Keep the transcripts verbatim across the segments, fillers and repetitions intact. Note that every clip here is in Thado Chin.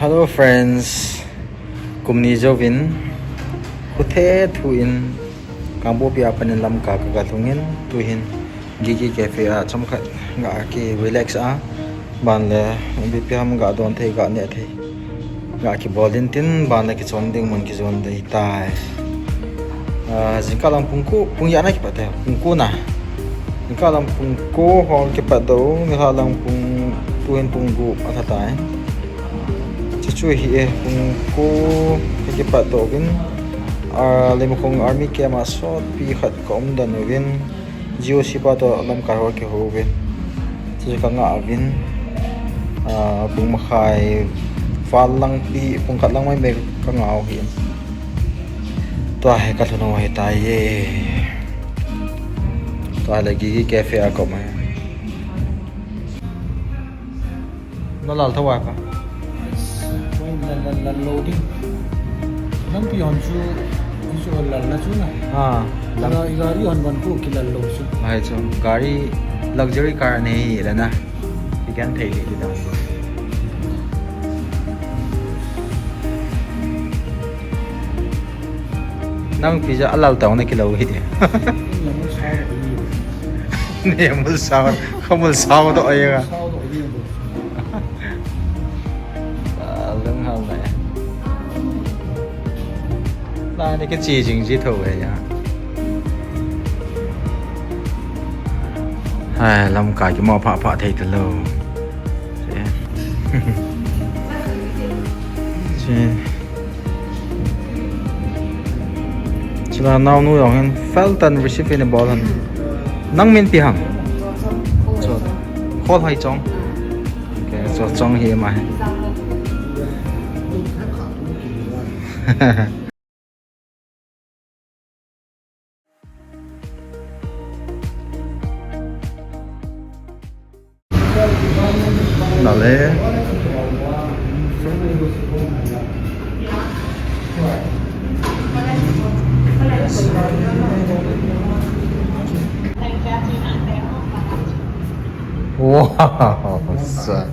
Hello friends, kum ni jouvin, khuthe thu in, Kangpokpi a panin Lamka ka, ka lhungin, tuhin, Gigi Cafe a chomkhat ga ki relax a, ban le, ipi ham ga don thei, ga neh thei, ga kibol in tin, ban le kichon ding mun kijon ding tai. Ah, jingkah lang pung ko, pung ja na kipat e, pung ko na. Jingkah lang pung ko ho kipat doh, nilhah lang pung, tuhin pung gup a lha tai. Chuchu hi e, pung ko ka kipat doh uvin, ah, Leimakhong Army Camp a sotpi khat ka um den uvin, G O C pa toh Lamka ho kihou uvin. Chuchu ka ngah uvin, ah, pung makhai val lang pi, pung khat lang maimai ka ngah u ahin. Tua hi ka lhun u ahi tai e. Tua le Gigi Cafe a ka um e. Na lal tho a pa. Lal, lal, lal lo ding. Lampi hon chu, chu lal na chu na. Ah, lam- Ga-, gari hon ban ko kilal lo chu. Ai chu, gari luxury car nei le na. Ikan thei le dan. Nang pi ja alal tong na kilo hi de. Ni mul sao, ka mul sao doh ai ga. Lung hal na. La ni ka chi jing ji tho ai ya. Hai, Lamka kimo pha pha thei ta lo. Che. Che. Chula naonu jong hin Felton receive in a bol han. Nang min ipi ham? Cho. Khol Hai Chong. Okay, Cho Chong hi ma hi. Dale. Wow, sa.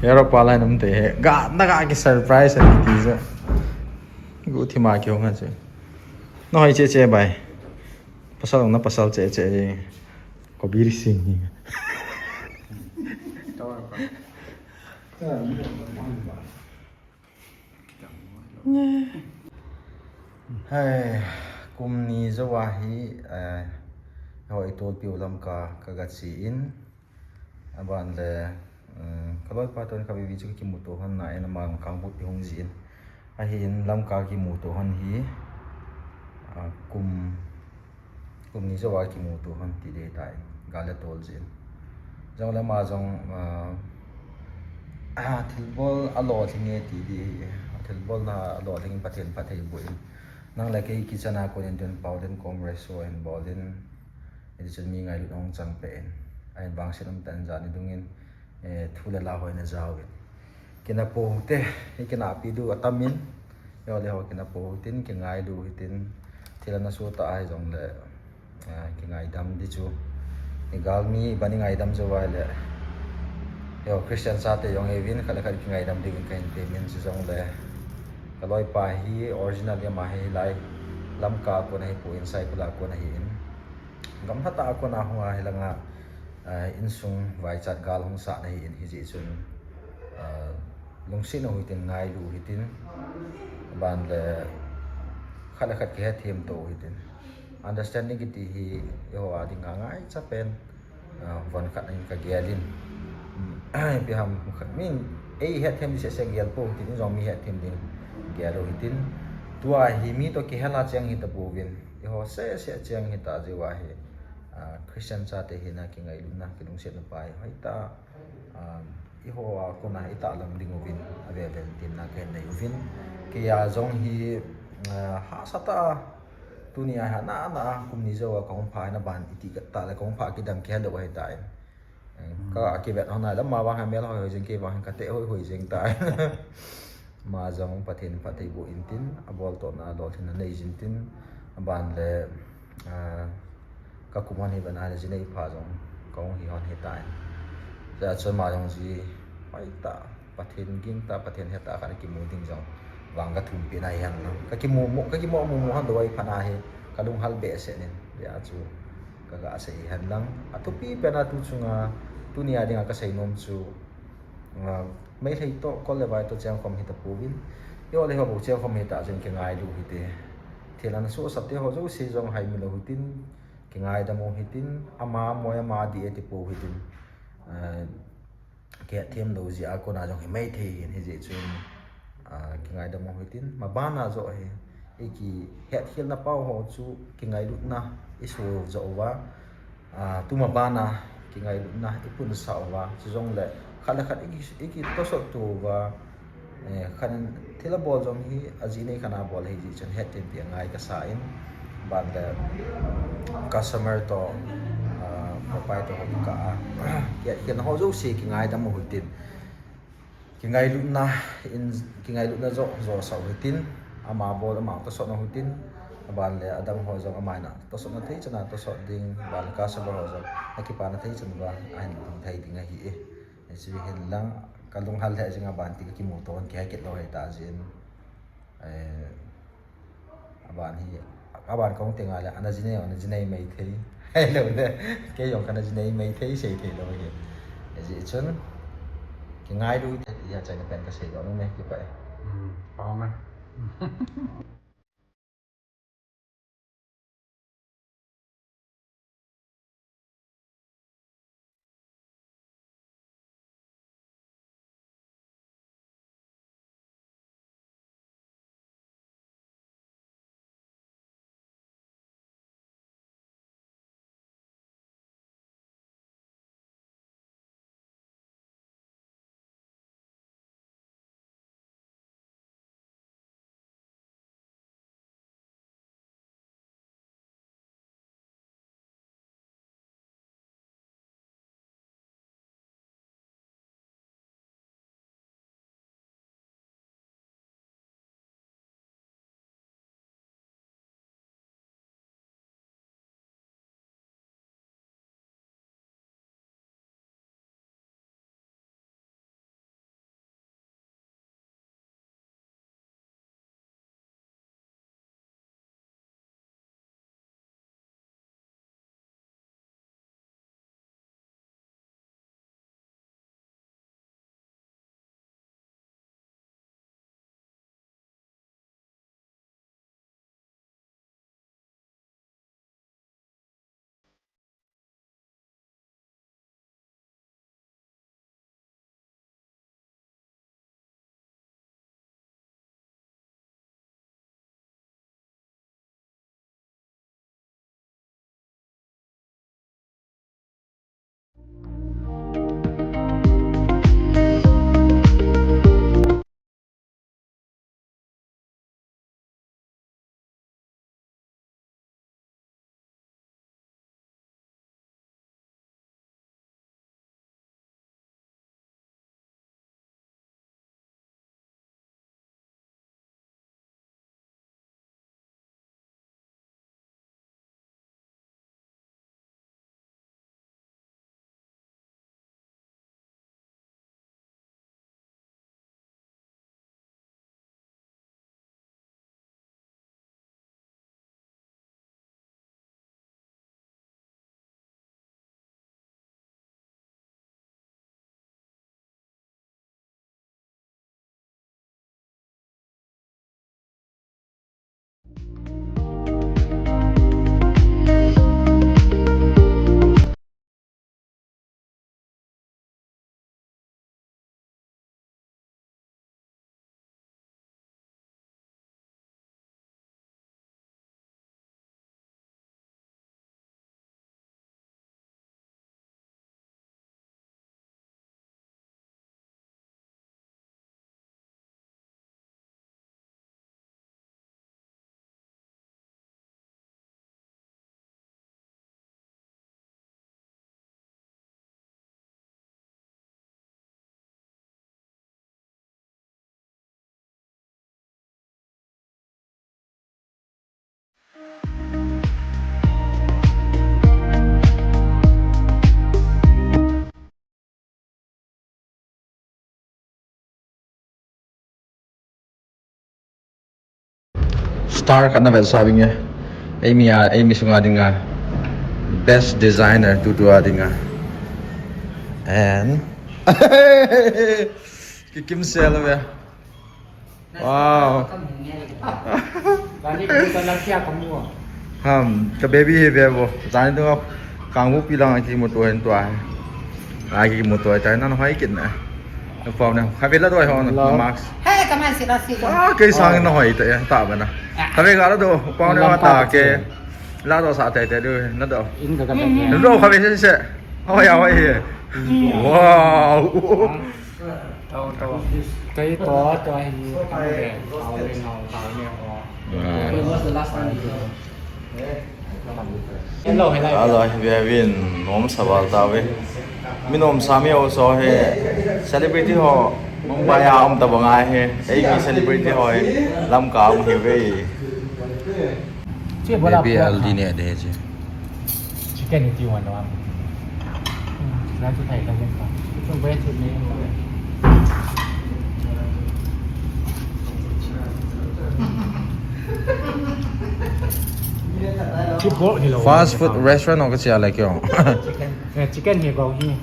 Yaro pala num te he. Ga na ga ki surprise ani ti sa. Gu thima kihong a che. Nahoi che che bai. Pasal na pasal che che. Kabir Singh. Hai, kum ni jou a hi, eh, hoi tolpiu Lamka ka ga che in. Aban le, um, ka loipa toh ka vivi chu ka kimuto hon na, ama Kangpokpi hung jin. Ahin Lamka kimuto hon hi, ah, kum, kum ni jou a kimuto hon ti ding tai, gal le tol jin. Jong le ama jong, ah, ah, thilbol a lolhing e ti ding, thilbol na a lolhing Pathen phatthei boh in. Nang le kei kichana kon in tun pau den kom reso in bol in. Hiti chun mi ngailut hung chang pen. Ahin vangset um tan jani dungin, eh, thu le la hoina jaovin. Kina po te, hi kina pi du atamin. Yo le ho kina po tin, kingailu hitin. Thil ana so ta ahi jong le, eh, kingaidam di chu. I galmi bani ngaidam jo vai le. Yo Christian sa te jong hevin, khat le khat kingaidam di vin kahin pe min chu jong le. Ka loipa hi original ama hi lai. Lamka kon ahi po in, Saikul a kon ahi in. Gamlhat a kon a hung a hilanga, ah, insung vaichat gal hung sah na hi in hijeh chun, ah, lungset u hitin ngailu hitin, ban le khat le khat kihethem to u hitin. Understanding kiti hi eiho a dinga ngaicha pen, ah, von khat in ka gel in. Um, ipi ham khat min ei hethem sese gel po hitin, in jong mi hethem ding gel u hitin. Tua hi mi to kihel a cheng hita pouvin. Eiho sese cheng hita jeh uva hi, ah, Christian chate hina kingailutna, kilungsetna pa hi hoitah, ah, eiho a kona itahlang ding uvin, avel vel tinna kahin nei uvin. Kei a jong hi, ah, hahsa tah a, tuni a hi ana, ana, kum ni jou a kahung phah hina ban iti tah le kahung phah kidam kihel lou ahitai. Ka, a kivet hon a le, ama vang hin mel hoi hoi jing, kei vang hin ka teh hoi hoi jing tai. Ama jong Pathen phatthei boh in tin, abol tohna lolhinna nei jin tin, aban le, ah, ka kum hon hi vet a le, ji nei pha jong kahung hi hon hitai. Tia chun ama jong ji hoitah. Pathen gingta, Pathen heta khat kimu ding jong vang ka thumpeh na hihen lang. Ka kimu mu, ka kimu mu mu hon doi phat na hi ka lunghal behseh in. Hijeh chun ka ga sei hihen lang. Athupi pen a tu chunga, tuni a dinga ka seinom chu, ah, Meitei toh, kol le vai toh chengkhom hita pouvin. Eiho le eiho bou chengkhom hita jeh in kingailu hite. Thil ana sohsah te ho jouse jong haimil u hitin, kingaidam u hitin, ama moi ama dih e ti pou hitin. Ah, kihetthem lou jeh a kona jong hi Meitei hin hijeh chun, ah, kingaidam u hitin, maban a joh hi, i kihetkhelna pau ho chu kingailutna i sol joh uva, ah, tu maban a kingailutna i punsah uva, chujongle khat le khat i ki, i kitosot to uva, Eh, khat in thil abol jong hi ajinei khat in abol ahi jeh chun hetthem peh angai kasa in, ban le customer toh, ah, papai toh ho kikah a, kei, kei ho jouse kingaidam u hitin, kingailutna in, kingailutna joh, joh sah u hitin, ama bol ama tosot u hitin, ban le adang ho jong ama in atosot na thei chan a tosot ding, ban le customer ho jong akipana thei chan uva ahin lhung thei ding ahi e. Hiche hin lang, ka lunghal lheh jing a, aban ti ka kimu to hon kihai kit lou hita jeh in. Eh, aban hi, aban kahung teng a le, ana jinei, ana jinei Meitei. Hei lou le, kei jong kana jinei Meitei, sei thei lou hi. Hijeh chun, kingailu hite tia chaina pen ka seidoh nom e, kipah e. Hmm, pao me. Star khat na vetsah vinge. Eimi a, eimi sunga dinga best designer tutu a dinga. And kikim sel ve. Wow. Ham, ka baby hi ve bo. Jani tu kangbu pilang kimuto hen tua. Ai kimuto tai nan hoi kin na. Pau ne, khatvei la doi ho na, mask. Hey, come on, sit down, sit down. Ah, kei sang na hoi ta, ta ba na. Khatvei ga la do, pau ne ta ke. La do sa te te do, na do. In ka ka. Na do khatvei se se. Hoi ya, hoi. Wow. Tau, tau. Kei to, to hi, tau le, tau le, tau le, tau le. Hello, hello. Alo, ve vin, nom sa val ta ve. Mi nom sa mi ho so he. Celebrity ho, Mumbai a um ta bang a he. Ei mi celebrity ho he. Lamka um he ve. Che bola. Maybe I'll dinner there, che. Chicken if you want one. That's what I can get. It's a way to make. Fast food restaurant ho ka sia lai kyo. Chicken. Eh, chicken hi ko hi.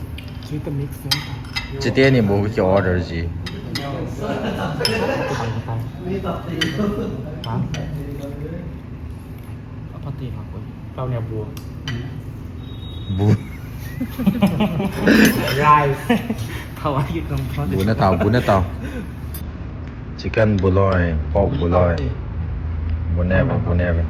Sweet mix ni. Chite ni bo ki order ji. Ha? Apa ti ha ko? Tau ni bu. Bu. Rice. How are you come from? Bu na tau, bu na tau. Chicken buloi, pork buloi. Bu ne, bu ne.